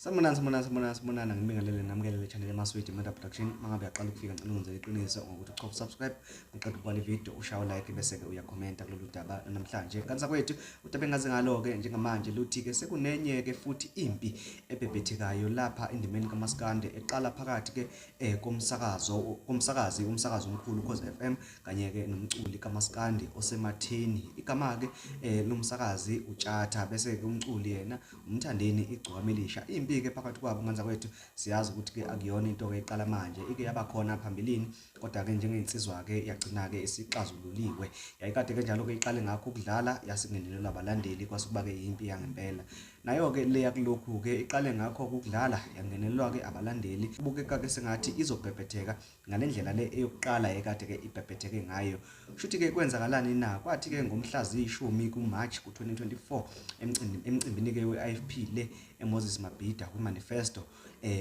Sanibonani, sanibonani, sanibonani, sanibonani. Ngibingelele namukele channel eMaswidi Media Production. Mangabe uyaqala ukufika ngicela ungenzele iqiniso ngokuthi uchofe subscribe, uqede ukubuka le video ushaye like bese ke uyakhomenta kulolu daba namhlanje. Kanti sakwethu udaba engaze ngalo ke njengamanje luthi ke sekunenye ke futhi impi ebhebhethekayo lapha endimeni kaMaskande eqala phakathi ke komsakazo komsakazi umsakazo omkhulu Ukhozi FM kanye ke nomculi kaMaskandi osematheni. Igama ke lomsakazi uTshatha bese ke umculi yena uMthandeni Igcokama Elisha. Impi-ke phakathi kwabo nganza kwethu siyazi ukuthi-ke akuyona into-ke eqala manje, ike yaba khona phambilini kodwa-ke njengensizwa-ke yagcina-ke isixazululiwe. Yayikade-ke njalo-ke iqale ngakho ukudlala yasingenelelwa abalandeli kwase kuba-ke yimpi yangempela. Nayo-ke le yakulokhu-ke iqale ngakho ukudlala yangenelelwa-ke abalandeli. Kubukeka-ke sengathi izobhebhetheka ngale ndlela le eyokuqala ekade-ke ibhebhetheke ngayo. Shuthi-ke kwenzakalani na? Kwathi-ke ngomhla ziyishumi ku-March ku-2024 emcimbini-ke we-IFP le eMoses Mabhida kwi-manifesto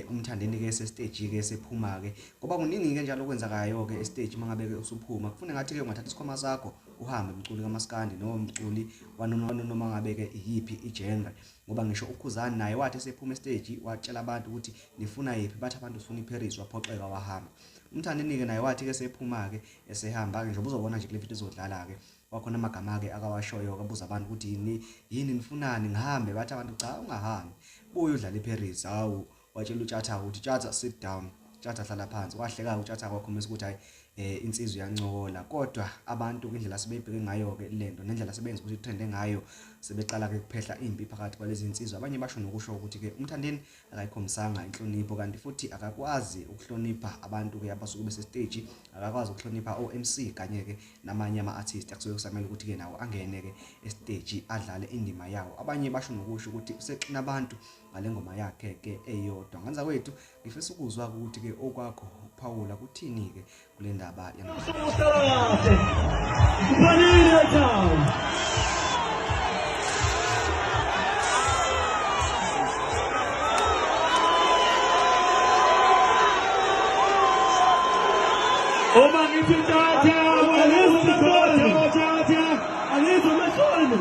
uMthandeni-ke esesiteji-ke sephuma-ke ngoba kuningi-ke njalo okwenzakayo-ke esiteji uma ngabe-ke usuphuma kufune ngathi-ke ungathatha isikhwama sakho uhambe mculi kamaskandi noma mculi wanoma ngabe-ke iyiphi i-genre ngoba ngisho uKhuzani naye wathi esephuma esiteji watshela abantu ukuthi nifuna yiphi, bathi abantu sifuna iParis, waphoxeka wahamba. UMthandeni-ke naye wathi-ke esephuma-ke esehamba-ke njengoba uzobona nje kule video izodlala-ke kwakhona amagama-ke akawashoyo-ke abuza abantu ukuthi yini yini nifunani ngihambe, bathi abantu cha ungahambi buye udlale iParis. Hawu, watshela uTshatha ukuthi Tshatha sit down, Tshatha hlala phansi. Wahleka-ke uTshatha kwakhombisa ukuthi hhayi insizwa iyancokola, kodwa abantu indlela sebeyibheke ngayo-ke lento nendlela sebenza ukuthi itrende ngayo sebeqala-ke kuphehla impi phakathi kwalezi nsizwa. Abanye basho nokusho ukuthi-ke uMthandeni akayikhombisanga inhlonipho kanti futhi akakwazi ukuhlonipha abantu-ke abasuke besesiteji, akakwazi ukuhlonipha o-MC kanye-ke namanye ama-artist akusuke kusamele ukuthi-ke nawo angene-ke esiteji adlale indima yawo. Abanye basho nokusho ukuthi usexina abantu ngale ngoma yakhe-ke eyodwa. Nganza kwethu ngifisa ukuzwa ukuthi-ke okwakho ukuphawula kuthini-ke kule ndaba Uma ngithi tata, tata, angizwa amashoni.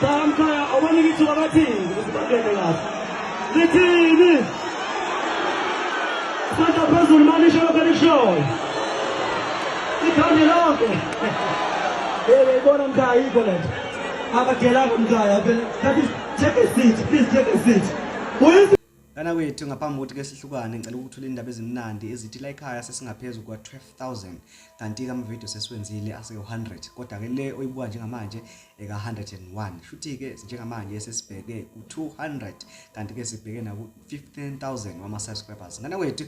Cha mkhaya, obanika ithuba bathini ukuthi bangene kahle. Lithini? Isandla phezulu manje isho lokho elikushoyo. Ikhandi lonke. Yebo, ibona mkhaya ayikho lento. Akadelanga mkhaya phela. Thatha take a seat, please take a seat. Uyizwa Kana kwethu ngaphambi kokuthi ke sihlukane ngicela ukuthula indaba ezimnandi ezithi la ekhaya sesingaphezu kwa 12000 kanti ke ama video sesiwenzile ase 100 kodwa ke le oyibuka njengamanje eka 101 shuthi ke njengamanje sesibheke ku 200 kanti ke sibheke naku 15000 wama subscribers. Ngane kwethu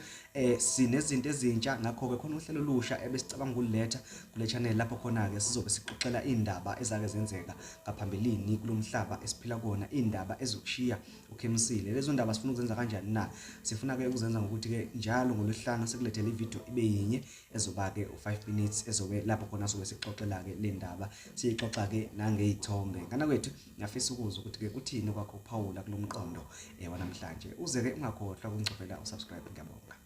sinezinto ezintsha, ngakho ke khona uhlelo olusha ebesicabanga ukuletha kule channel lapho khona ke sizobe sixoxela indaba ezake zenzeka ngaphambilini kulomhlaba esiphila kuwona, indaba ezokushiya ukhemsile. Lezo ndaba sifuna ukuzenza kanjani na? Sifuna ke ukuzenza ngokuthi ke njalo ngolwesihlanu sikulethele ivideo ibe yinye ezoba ke u5 minutes ezobe lapho khona sobe sixoxela ke le ndaba, siyixoxa ke nangezithombe. Ngana kwethu ngiyafisa ukuzwa ukuthi ke kuthini kwakho ukuphawula kulomqondo wanamhlanje. Uze ke ungakhohlwa ukungicofela usubscribe. Ngiyabonga.